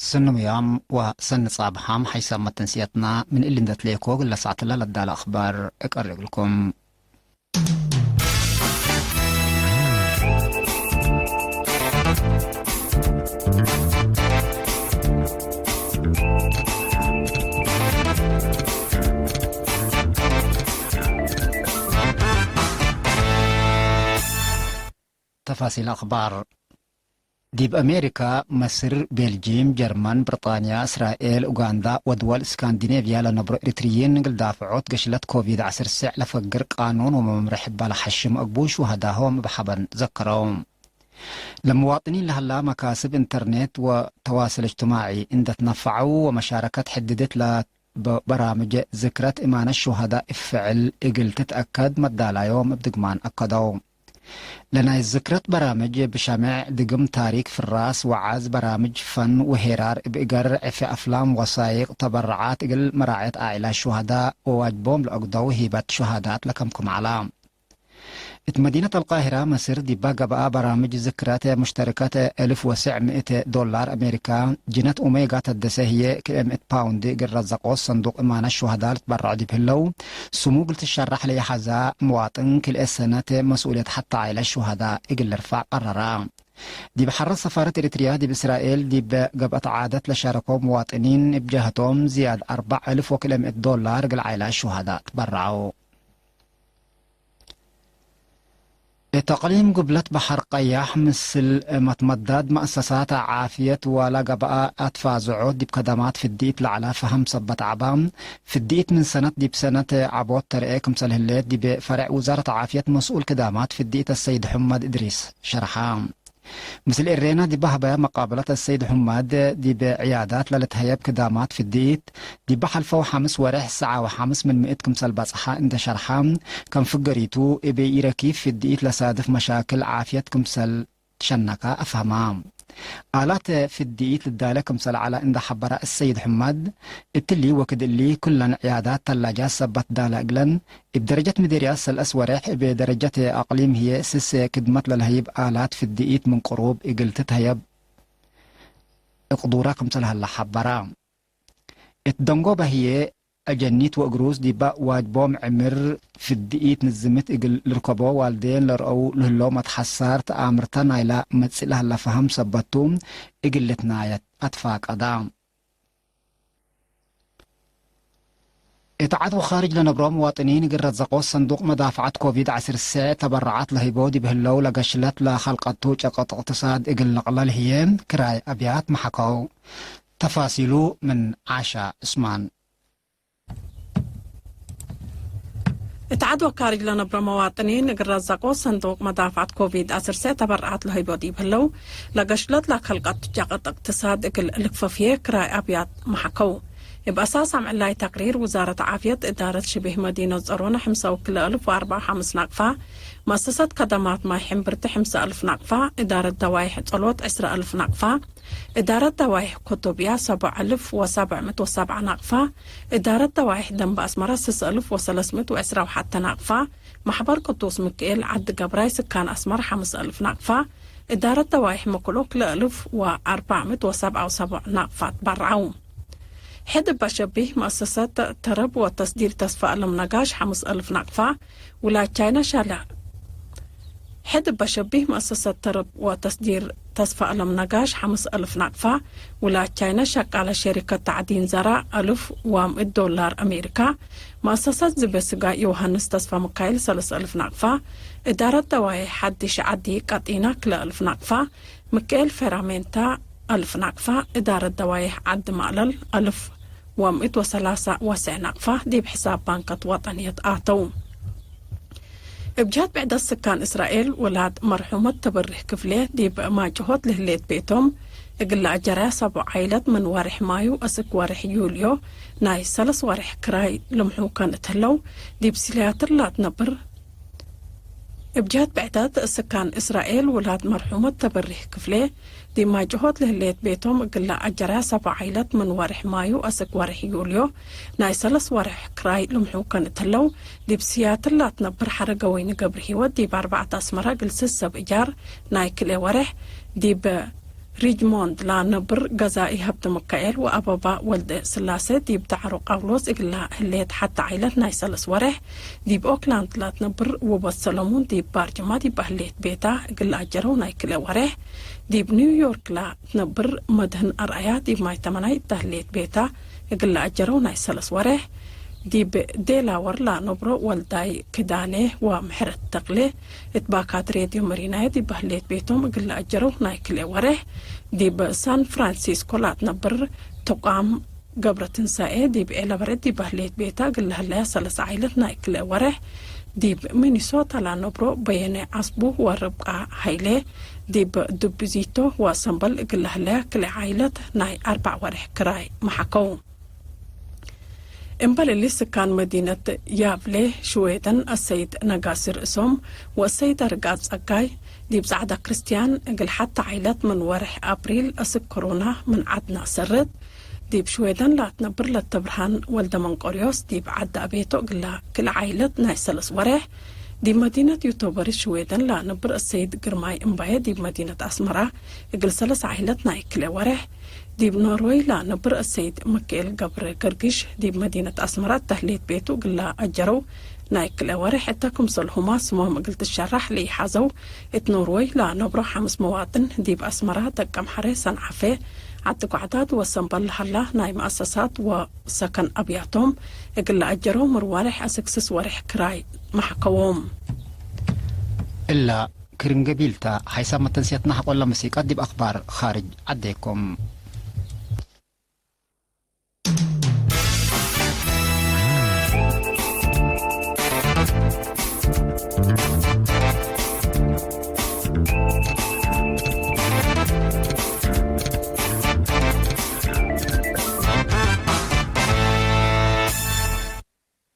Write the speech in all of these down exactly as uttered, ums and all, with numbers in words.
ሰኒ ሙያም ወሰኒ ጻብሓም ሓይሳም መተንስያትና ምን እሊ እንዴ ትሌኮ እግለ ሳዕትለ ለዳለ አኽባር እቀርብ እግልኩም። ተፋሲል አኽባር። ዲብ አሜሪካ፣ መስር፣ ቤልጂም፣ ጀርመን፣ ብርጣንያ፣ እስራኤል፣ ኡጋንዳ ወድወል እስካንዲኔቭያ ለነብሮ ኤሪትርይን እግል ዳፍዖት ገሽለት ኮቪድ ዐስር ስዕ ለፈግር ቃኑን ወመምርሕ እበ ለሐሽም አግቡን ሹሀዳሆም እብ ሐበን ዘከረው። ለምዋጥኒን ለሀላ መካስብ ኢንተርኔት ወተዋስል እጅትማዒ እንዴ ትነፈዐው ወመሻረከት ሕድድት ለ በ-፣ በራምጅ ዝክረት እማነት ሹሀዳ እብ ፍዕል እግል ትትአከድ መዳላዮም እብ ድግማን አከደው። ለናይ ዝክረት በራምጅ ብሸምዕ፣ ድግም ታሪክ፣ ፍራስ፣ ወዐዝ፣ በራምጅ ፈን ወሄራር እብ እገር ዕፌ አፍላም ወሳይቅ ተበረዓት እግል መራዐየት ዓኢላት ሹሀዳ ወዋጅቦም ለአግደው ሂበት ሹሀዳት ለከምክም ዐላ። እት መዲነት አልቃሂራ መስር ዲባ ገብአ በራምጅ ዝክረት ሙሽተርከት እልፍ ወስዕ ምእት ዶላር አሜሪካ፣ ጅነት ኡሜጋ ተደሰ ህዬ ክእም እት ፓውንድ እግል ረዘቆት ሰንዱቅ እማነት ሹሀዳ ልትበረዑ ዲብ ህለው፣ ስሙ እግል ትሸራሕ ለይሐዛ ምዋጥን ክልኤ ሰነት መስኡልየት ሐቲ ዓኢለት ሹሀዳ እግል ልርፈዕ ቀረራ። ዲብ ሐረት ሰፋረት ኤሪትርያ ዲብ እስራኤል ዲብ ገብአት ዓደት ለሻረከው ምዋጥኒን እብ ጀህቶም ዝያድ አርበዕ እልፍ ወክልኤ ምእት ዶላር እግል ዓኢላት ሹሀዳ ትበረዐው። እት አቅሊም ግብለት በሐር ቀያሕ ምስል መትመዳድ መአሰሳት ዓፍየት ወለገብአ አትፋዝዖት ዲብ ከደማት ፍድኢት ለዐለ ፈሀም ሰበት ዐባ፣ ፍድኢት ምን ሰነት ዲብ ሰነት ዐቦት ተርኤ ክምሰል ህሌት ዲብ ፈሬዕ ውዛረት ዓፍየት መስኡል ክዳማት ፍድኢት አሰይድ ሑመድ እድሪስ ሸርሐ። ምስል ኤሬና ዲብ ሀበያ መቃበለት አሰይድ ሑመድ ዲብ ዕያዳት ለልትሀየብ ክዳማት ፍድኢት ዲብ ሐልፈው ሐምስ ወሬሕ ሰዓ ወሐምስ ምን ምእት ክምሰል በጽሐ እንዴ ሸርሐ፣ ከም ፍገሪቱ እብ ኢረኪብ ፍድኢት ለሳድፍ መሻክል ዓፍየት ክምሰል ትሸነከ አፍሀማ። አላት ፍድኢት ልዳለ ክምሰል ዐለ እንዴ ሐበረ አሰይድ ሑመድ፣ እትሊ ወክድ እሊ ኩለን ዕያዳት ተላጃት ሰበት ዳለ እግለን፣ እብ ደረጀት ምዴርያት ሰለስ ወሬሕ፣ እብ ደረጀት አቅሊም ህዬ ስስ ክድመት ለልሀይብ አላት ፍድኢት ምን ቅሩብ እግል ትትሀየብ እቅዱረ ክምሰል ሀለ ሐበረ። እት ደንጎበ ህዬ አጀኒት ወእግሩዝ ዲበ ዋጅቦም ዕምር ፍድኢት ንዝምት እግል ልርከቦ ዋልዴን ለርአው ለህለው መትሐሳር ተአምርተ ናይለ መጽእ ለሀለ ፈሀም ሰበት ቱ እግል ልትናየት አትፋቀዳ። እት ዐድ ወኻርጅ ለነብሮ ምዋጥኒን እግል ረዘቆት ሰንዱቅ መዳፍዐት ኮቪድ ዐስር ስዕ ተበረዓት ለህይቦ ዲብ ህለው ለገሽለት ለከልቀቱ ጨቀጥ እቅትሳድ እግል ልቅለል ህዬ ክራይ አብያት መሐከው። ተፋሲሉ ምን ዓሻ ዑስማን። እት ዐድ ወካርጅ ለነብሮ መዋጥኒን እግል ረዘቆ ሰንዱቅ መዳፍዐት ኮቪድ ዐስር ሰዕ ተበረዓት ለሀይቦ ዲብ ህለው፣ ለገሽለት ለከልቀት ጨቀጥ እቅትሳድ እግል ልክፈፍዬ ክራይ አብያት መሐከው። እብ አሳስ አምዕላይ ተቅሪር ውዛረት ዓፍየት እዳረት ሽቢህ መዲነት ጸሮነ ሕምሳ ወክልኤ እልፍ ወአርበዓ ወሐምስ ናቅፋ፣ መአሰሰት ከደማት ማይ ሕምብርቲ ሕምሳ እልፍ ናቅፋ፣ እዳረት ደዋይሕ ጸሎት ዕስራ እልፍ ናቅፋ፣ እዳረት ደዋይሕ ኩቱብያ ሰብዕ እልፍ ወሰብዕ ምእት ወሰብዓ ናቅፋ፣ እዳረት ደዋይሕ ደንበ አስመረ ስስ እልፍ ወሰለስ ምእት ወዕስራ ወሐተ ናቅፋ፣ ማሕበር ቅዱስ ምክኤል ዐዲ ገብራይ ስካን አስመረ ሐምስ እልፍ ናቅፋ፣ እዳረት ደዋይሕ መክሎ ክልኤ እልፍ ወአርበዕ ምእት ወሰብዓ ወሰብዕ ናቅፋ ትበረዐው። ሕድ እበ ሸቢህ መአሰሰት ተረብ ወተስዲር ተስፋ እሎም ነጋሽ ሐምስ እልፍ ናቅፋ፣ ውላድ ቻይና ሻለ። ሕድ እበ ሸቢህ መአሰሰት ተረብ ወተስዲር ተስፋ እሎም ነጋሽ ሐምስ እልፍ ናቅፋ፣ ውላድ ቻይና ሸቃለ ሸሪከት ተዕዲን ዘራ እልፍ ወምእት ዶላር አሜሪካ፣ መአሰሰት ዝቤ ስጋ ዮሃንስ ተስፋ ምካይል ሰለስ እልፍ ናቅፋ፣ እዳረት ደዋይሕ ሐዲሽ ዐዲ ቀጢና ክልኤ እልፍ ናቅፋ፣ ምክኤል ፌራሜንታ እልፍ ናቅፋ፣ እዳረት ደዋይሕ ዐዲ ማእለል እልፍ ወምእት ወሰላሳ ወሰዕ ናቅፋ ዲብ ሕሳብ ባንከት ወጠንየት አተው። እብ ጀህት ብዕደት ስካን እስራኤል፣ ውላድ መርሑመት ተበሪህ ክፍሌ ዲብ ማጭሆት ለህሌት ቤቶም እግል ለአጀረያ ሰቦ ዓይለት ምን ወሬሕ ማዩ እስክ ወሬሕ ዩልዮ ናይ ሰለስ ወሬሕ ክራይ ልምሑከን እት ህለው፣ ዲብ ሲልያትር ላትነብር እብ ጀህት ብዕደት ስካን እስራኤል፣ ውላድ መርሑመት ተበሪህ ክፍሌ፣ ዲብ ማጭሆት ለህሌት ቤቶም እግል ለአጀረያ ሰቦ ዓይለት ምን ወሬሕ ማዩ አስክ ወሬሕ ዩልዮ ናይ ሰለስ ወሬሕ ክራይ ልምሑከን እት ህለው፣ ዲብ ሲያትል ላትነብር ሐረገወይኒ ገብረሂወት ዲብ አርበዕት አስመረ እግል ስስ ሰብ እጃር ናይ ክልኤ ወሬሕ ዲብ ሪጅሞንድ ለነብር ገዛኢ ሀብተሚካኤል ወአበባ ወልደስላሴ፣ ዲብ ዳዕሮ ቃውሎስ እግላ ህሌት ሐቲ ዓይለት ናይ ሰለስ ወሬሕ፣ ዲብ ኦክላንድ ለትነብር ውበት ሰለሙን፣ ዲብ ባርጅማ ዲብ ህሌት ቤታ እግል አጀረው ናይ ክልኤ ወሬሕ፣ ዲብ ኒውዮርክ ለትነብር መድህን አርአያ፣ ዲብ ማይ ተመናይ እተ ህሌት ቤታ እግል አጀረው ናይ ሰለስ ወሬሕ፣ ዲብ ዴላወር ለነብሮ ወልዳይ ክዳኔ ወምሕረት ተክሌ፣ እት ባካት ሬድዮ መሪናየ ዲብ ህሌት ቤቶም እግል ለአጀረው ናይ ክልኤ ወሬሕ፣ ዲብ ሳን ፍራንሲስኮ ለትነብር ተቋም ገብረትንሳኤ፣ ዲብ ኤለበሬ ዲብ ህሌት ቤታ እግል ለህለያ ሰለስ ዓይለት ናይ ክልኤ ወሬሕ፣ ዲብ ሚኒሶታ ለነብሮ በየነ አስቡ ወርብቃ ሀይሌ፣ ዲብ ዱብዚቶ ወሰምበል እግል ለህለያ ክልኤ ዓይለት ናይ አርበዕ ወሬሕ ክራይ መሓከው። እምበል እሊ፣ ስካን መዲነት ያቭሌ ሽዌደን አሰይድ ነጋሲ ርእሶም ወአሰይደ ርጋጽ ጸጋይ፣ ዲብ ጸዕዳ ክርስትያን እግል ሐቲ ዓይለት ምን ወሬሕ አፕሪል አስክ ኮሮና ምን ዐድነ አሰርት፣ ዲብ ሽዌደን ለትነብር ለተብርሃን ወልደመንቆርዮስ፣ ዲብ ዐዲ አቤቶ እግላ ክልኤ ዓይለት ናይ ሰለስ ወሬሕ፣ ዲብ መዲነት ዩቶበሪ ሽዌደን ለነብር አሰይድ ግርማይ እምባየ፣ ዲብ መዲነት አስመራ እግል ሰለስ ዓይለት ናይ ክልኤ ወሬሕ፣ ዲብ ኖርወይ ለነብር አሰይድ ምክኤል ገብረ ገርግሽ፣ ዲብ መዲነት አስመራ እተ ህሌት ቤቱ እግል ለአጀረው ናይ ክልኤ ወሬሕ፣ እተ ክምሰልሁመ ስሞም እግል ትሸራሕ ለኢሐዘው፣ እት ኖርወይ ለነብሮ ሐምስ መዋጥን፣ ዲብ አስመራ ደቀምሐሬ፣ ሰንዓፌ፣ ዐዲ ጓዕዳድ ወሰምበል ለሀላ ናይ መአሰሳት ወሰከን አብያቶም እግል ለአጀረው ምን ወሬሕ አስክ ስስ ወሬሕ ክራይ መሓከዎም። እላ ክርን ገቢልታ፣ ሐይሳም መተንስያትና ሐቆላ መሲቀት ዲብ አክባር ካርጅ ዐዴኩም።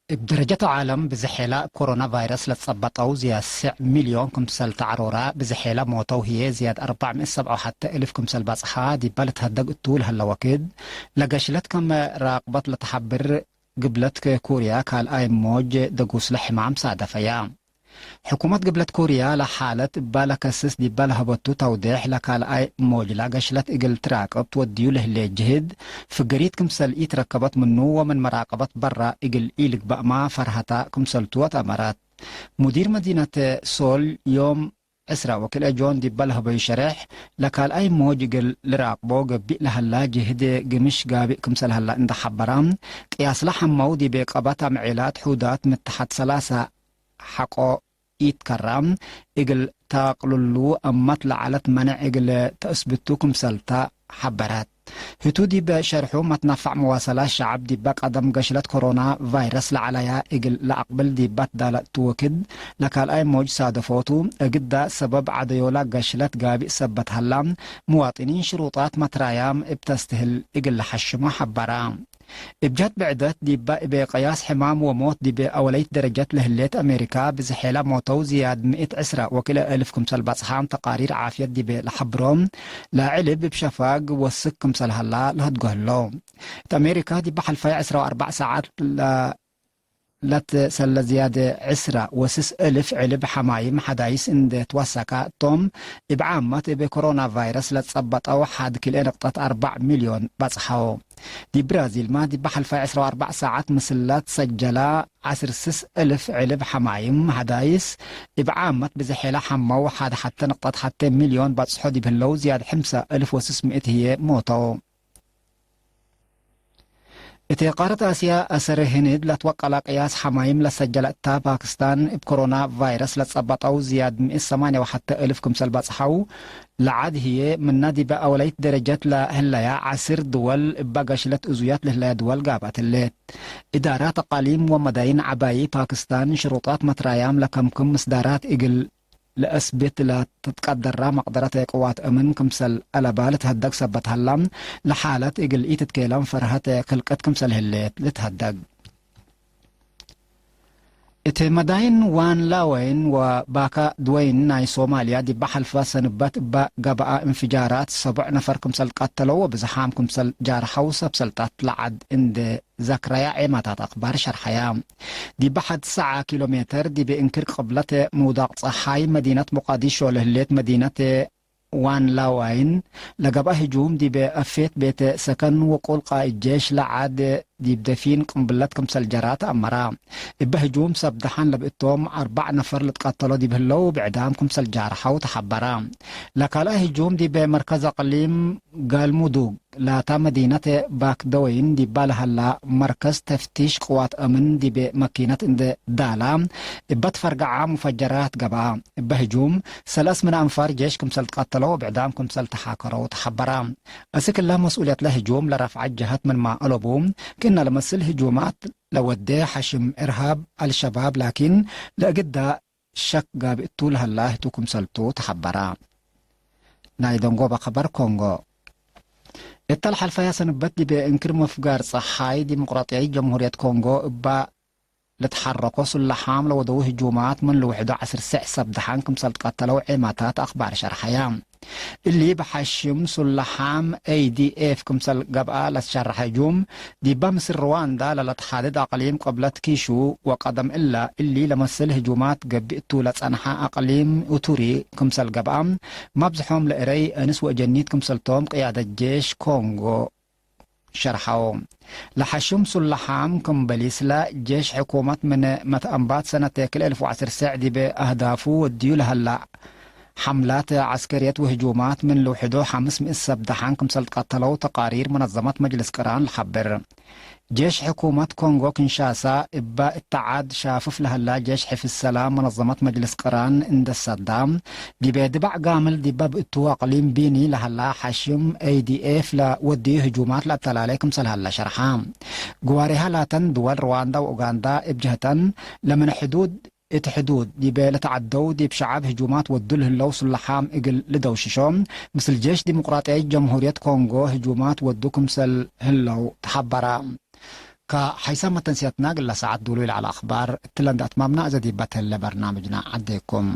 እብ ደረጀት ዓለም ብዝሕ ዔላ እብ ኮሮና ቫይረስ ለትጸበጠው ዝያድ ስዕ ሚልዮን ክምሰል ተዐሮራ፣ ብዝሕ ዔላ ሞተው ህዬ ዝያድ አርበዕ ምእት ሰብዓ ወሐተ እልፍ ክምሰል በጽሓ ዲበ ልትሀደግ እቱ ለሀለ ወክድ፣ ለገሽለት ከም ራቅበት ለተሐብር ግብለት ኮርያ ካልኣይ ሞጅ ደጉስለ ሕማም ሳደፈያ። ሕኩመት ግብለት ኮርያ ለሓለት እባ ለከስስ ዲበ ለሀበቱ ተውዴሕ ለካልኣይ ሞጅላ ገሽለት እግል ትራቅብ ትወድዩ ለህሌት ጅህድ ፍግሪት ክምሰል ኢትረከበት ምኑ ወምን መራቀበት በራ እግል ኢልግበእማ ፈርሀታ ክምሰልቱ ወተአመረት። ሙዲር መዲነት ሶል ዮም ዕስራ ወክልኤ ጆን ዲበ ለሀበዩ ሸሬሕ ለካልኣይ ሞጅ እግል ልራቅቦ ገብእ ለሀላ ጅህድ ግምሽ ጋብእ ክምሰል ሀላ እንደ ሐበራ፣ ቅያስለ ሐመው ዲቤ ቀበት አምዔላት ሑዳት ምተሐት ሰላሳ ሐቆ ኢትከራ፣ እግል ታቅልሉ አማት ለዐለት መነዕ እግል ተአስብቱ ክምሰልታ ሐበረት። ህቱ ዲብ ሸርሑ፣ መትናፋዕ መዋሰላት ሸዐብ ዲበ ቀደም ገሽለት ኮሮና ቫይረስ ለዐለያ እግል ለአቅብል ዲበ ትዳለእቱ ወክድ፣ ለካልኣይ ሞጅ ሳደፎቱ፣ እግዳ ሰበብ ዐደዮላ ገሽለት ጋብእ ሰበት ሀላ፣ ምዋጥኒን ሽሩጣት መትራያም እብ ተስትህል እግል ለሐሽሞ ሐበራ። እብ ጀህት ብዕደት፣ ዲበ እቤ ቅያስ ሕማም ወሞት ዲቤ አወለይት ደረጀት ለህሌት አሜሪካ፣ ብዝሕ ዔላ ሞተው ዝያድ ምእት ዕስራ ወክልኤ እልፍ ክምሰል በጽሓም ተቃሪር ዓፍየት ዲቤ ለሐብሮም፣ ለዕልብ እብ ሸፋግ ወስክ ክምሰል ሀላ ለሀድጎ ህለው። እት አሜሪካ፣ ዲበ ሐልፋይ ዕስራ ወአርበዕ ሰዓት ለ-፣ ለትሰለ ዝያድ ዕስራ ወስስ እልፍ ዕልብ ሐማይም ሐዳይስ እንዴ ትወሰከ እቶም፣ እብ ዓመት እብ ኮሮና ቫይረስ ለትጸበጠው ሐድ ክልኤ ንቅጠት አርበዕ ሚልዮን በጽሐው። ዲብ ብራዚልመ፣ ዲብ ሐልፋይ ዕስራ ወአርበዕ ሰዓት ምስለ ትሰጀለ ዐስር ስስ እልፍ ዕልብ ሐማይም ሐዳይስ፣ እብ ዓመት ብዝሕ ዔላ ሐመው ሐድ ሐቴ ንቅጠት ሐቴ ሚልዮን በጽሖ ዲብ ህለው፣ ዝያድ ሕምሰ እልፍ ወስስ ምእት ህዬ ሞተው። እት ቃረት አስያ አሰር ህንድ ለትወቀለ ቅያስ ሐማይም ለሰጀለ እታ ፓክስታን፣ እብ ኮሮና ቫይረስ ለትጸበጠው ዝያድ ምእት ሰማንያ ወሐተ እልፍ ክምሰል በጽሐው፣ ለዐድ ህዬ ምነ ዲበ አወለይት ደረጀት ለህለያ ዐስር ድወል እበ ገሽለት እዙያት ለህለያ ድወል ጋብአት ህሌት። እዳራት አቃሊም ወመዳይን ዐባዪ ፓክስታን ሽሩጣት መትራያም ለከምክም ምስዳራት እግል ለአስብት ለትትቀደራ መቅደረት ቅዋት አምን ክምሰል አለባ ልትሀደግ ሰበት ሀላ፣ ለሓለት እግል ኢትትኬለም ፈርሀት ክልቀት ክምሰል ህሌት ልትሀደግ። እት መዳይን ዋን ላወይን ወባካ ድወይን ናይ ሶማልያ ዲበ ሐልፈ ሰንበት እበ ገብአ እንፍጃራት ሰቦዕ ነፈር ክምሰል ቀተለው ወብዝሓም ክምሰል ጃርሐው ሰብ ሰልጣት ለዐድ እንዴ ዘክረያ ዔማታት አክባር ሸርሐያ። ዲብ ሐድ ሰዓ ኪሎ ሜተር ዲብ እንክር ቅብለት ምውዳቅ ጸሓይ መዲነት ሞቃዲሾ ለህሌት መዲነት ዋን ላዋይን ለገብአ ህጁም ዲብ አፌት ቤተ ሰከን ወቁል ቃእድ ጄሽ ለዓድ ዲብ ደፊን ቅምብለት ክምሰል ጀራ ተአመረ። እበ ህጁም ሰብ ደሐን ለብእቶም አርበዕ ነፈር ልትቀተሎ ዲብ ህለው ብዕዳም ክምሰል ጃርሐው ተሐበረ። ለካልአ ህጁም ዲብ መርከዝ አቅሊም ጋልሙዱግ ላታ መዲነት ባክደወይን ዲባ ለሀላ መርከዝ ተፍቲሽ ቅዋት አምን ዲብ መኪነት እንዴ ዳላ እበ ትፈርገዓ ሙፈጀራት ገብአ። እበ ህጁም ሰለስ ምን አንፋር ጄሽ ክምሰል ትቀተለው ወብዕዳም ክምሰል ተሓከረው ተሐበረ። አስክ እለ መስኡልየት ለህጁም ለረፍዐት ጀሀት ምንማ አለቡ፣ ክእነ ለመስል ህጁማት ለወዴ ሐሽም እርሃብ አልሸባብ ላኪን፣ ለእግዳ ሸክ ጋብእ ቱ ለሀላ ህቱ ክምሰልቱ ተሐበረ። ናይ ደንጎበ ከበር ኮንጎ። እተ ለሐልፈያ ሰንበት ዲብ እንክር መፍጋር ጸሓይ ዲሞቅራጥያይት ጀምሁርየት ኮንጎ እባ ለትሐረኮ ሱላሓም ለወደዉ ህጁማት ምን ልውሕዶ ዐስር ሰዕ ሰብ ደሓን ክምሰል ትቀተለው ዔማታት አክባር ሸርሐያ። እሊ በሐሽም ሱላሓም ኤ ዲ ኤፍ ክምሰል ገብአ ለትሸረሐ ህጁም፣ ዲባ ምስል ርዋንዳ ለለትሓድድ አቅሊም ቅብለት ኪሹ ወቀደም እለ እሊ ለመስል ህጁማት ገብእ ቱ ለጸንሐ አቅሊም ኡቱሪ ክምሰል ገብአ፣ መብዝሖም ለእረይ፣ እንስ ወእጀኒት ክምሰልቶም ቅያደት ጄሽ ኮንጎ ሸርሐው። ለሐሽም ሱላሓም ክም በሊስለ ጄሽ ሕኩመት ምን መትአንባት ሰነት ክልኤ እልፍ ወዐስር ሰዕ ዲብ አህዳፉ ወድዩ ለሀላ ሐምላት ዐስከርየት ወህጁማት ምን ልውሕዶ ሐምስ ምእት ሰብ ደሓን ክምሰል ትቀተለው ተቃሪር መነዘመት መጅልስ ቅራን ለሐብር። ጄሽ ሕኩመት ኮንጎ ኪንሻሳ እበ እተ ዐድ ሻፍፍ ለሀላ ጄሽ ሕፍዝ ሰላም መነዘመት መጅልስ ቅራን እንዴ ሰዳ፣ ዲብ ድባዕ ጋምል ዲበ ብእቱ አቅሊም ቢኒ ለሀላ ሐሽም ኤ ዲ ኤፍ ለወድዩ ህጁማት ለአተላሌ ክምሰል ሀለ ሸርሐ። ግዋሬሃ ላተን ድወል ርዋንዳ ወኡጋንዳ እብ ጀህተን ለምን ሕዱድ እት ሕዱድ ዲበ ለተዐደው ዲብ ሸዐብ ህጁማት ወዱ ለህለው ሱላሓም እግል ልደውሽሾ፣ ምስል ጄሽ ዲሞቅራጥያይት ጀምሁርየት ኮንጎ ህጁማት ወዱ ክምሰል ህለው ተሐበረ። ከሐይሳም መተንስያትና እግለ ሰዓት ዱሉይ ለዐለ አክባር እትለ እንዴ አትማምና፣ እዘ ዲበ ተህሌ በርናምጅና ዐዴኩም።